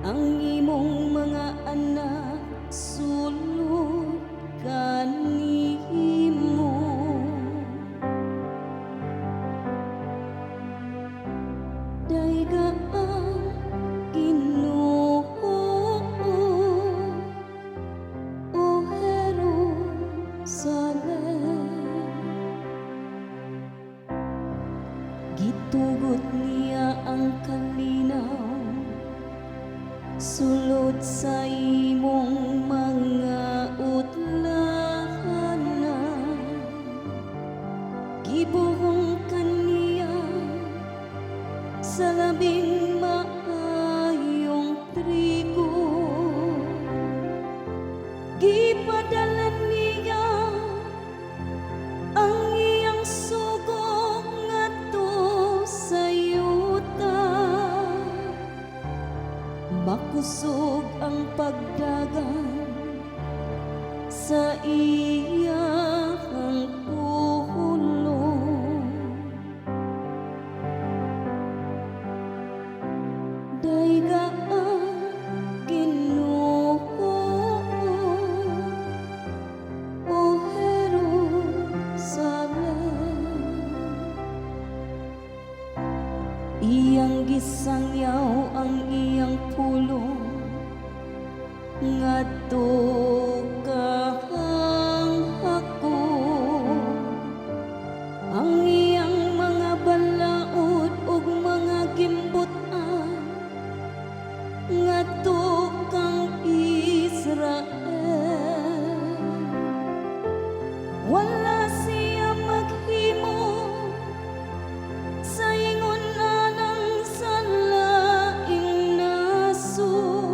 Ang imong mga anak sulod kanimo. Dayga ang Ginoo, O Jerusalem. Gitugot niya ang kalinaw sulod sa imong mga utlanan. Gibuhong kaniya sa labing maayong trigo. Gipadala niya ang iyang sugo ngadto sa yuta. Makusog ang pagdagan sa iyang pulong. Dayga ang Ginoo, O Jerusalem. Iyang gisangyaw ang iyang pulong ngadto kang Jacob. Ang iyang mga balaod ug mga gimbut-an ngadto kang Israel. Wala siya maghimo sa ingon anang sa laing nasod.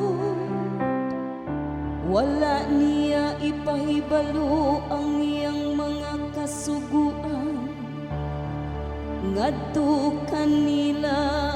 Wala niya ipahibalo ang iyang mga kasuguan ngadto kanila.